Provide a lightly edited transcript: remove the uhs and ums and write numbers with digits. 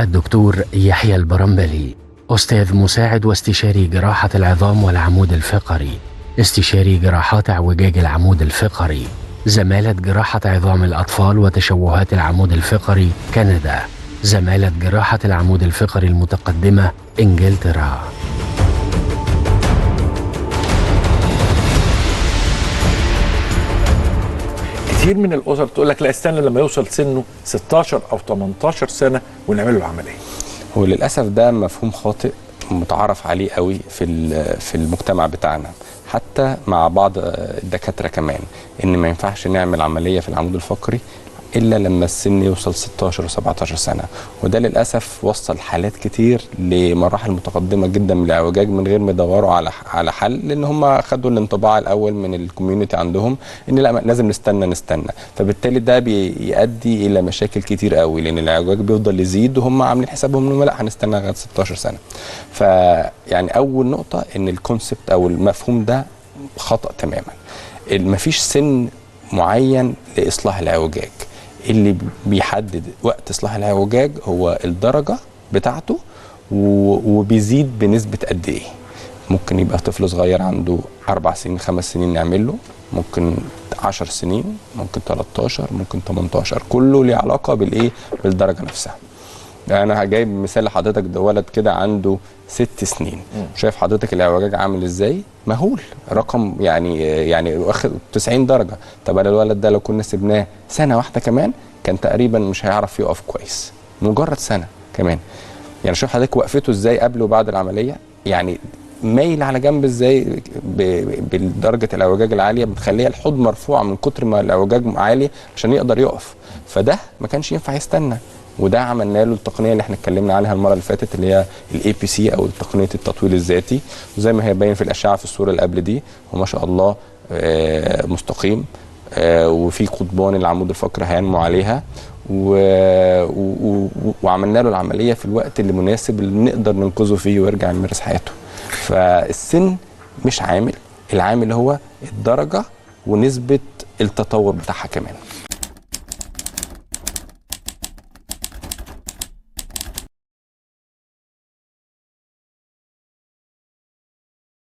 الدكتور يحيى البرمبلي، أستاذ مساعد واستشاري جراحة العظام والعمود الفقري، استشاري جراحات اعوجاج العمود الفقري، زمالة جراحة عظام الأطفال وتشوهات العمود الفقري كندا، زمالة جراحة العمود الفقري المتقدمة إنجلترا. كتير من الاسر تقول لك لا استنى لما يوصل سنة 16 او 18 سنة ونعمل له العملية. هو للاسف ده مفهوم خاطئ متعارف عليه قوي في المجتمع بتاعنا، حتى مع بعض الدكاترة كمان، ان ما ينفعش نعمل عملية في العمود الفقري الا لما السن يوصل 16 و17 سنة، وده للاسف وصل حالات كتير لمراحل متقدمة جدا من الاعوجاج من غير ما يدوروا على حل، لان هم خدوا الانطباع الاول من ال community عندهم ان لا لازم نستنى، فبالتالي ده بيؤدي الى مشاكل كتير قوي، لان الاعوجاج بيفضل يزيد وهم عاملين حسابهم انه لا هنستنى لغاية 16 سنة. فيعني اول نقطة ان ال concept او المفهوم ده خطا تماما. مفيش سن معين لاصلاح الاعوجاج، اللي بيحدد وقت اصلاح الاعوجاج هو الدرجة بتاعته وبيزيد بنسبة قد ايه. ممكن يبقى طفل صغير عنده 4 سنين 5 سنين نعمل له، ممكن 10 سنين، ممكن 13، ممكن 18، كله ليه علاقة بالايه؟ بالدرجة نفسها. انا جايب مثال لحضرتك، ده ولد كده عنده 6 سنين، شايف حضرتك الاعوجاج عامل ازاي؟ مهول، رقم يعني واخد 90 درجه. طب انا الولد ده لو كنا سيبناه سنة واحدة كمان كان تقريبا مش هيعرف يقف كويس، مجرد سنة كمان. يعني شوف حضرتك وقفته ازاي قبل وبعد العملية، يعني مايل على جنب ازاي بدرجة الاعوجاج العالية، بتخليها الحوض مرفوع من كتر ما الاعوجاج عالي عشان يقدر يقف. فده ما كانش ينفع يستنى، وده عملنا له التقنية اللي احنا اتكلمنا عنها المرة اللي فاتت اللي هي ال ABC او تقنية التطويل الذاتي، وزي ما هي باين في الاشعة في الصورة اللي قبل دي، وما شاء الله مستقيم، وفي قضبان العمود الفقري هينمو عليها، وعملنا له العملية في الوقت اللي مناسب اللي نقدر ننقذه فيه ويرجع يمارس حياته. فالسن مش عامل، العامل هو الدرجة ونسبه التطور بتاعها كمان.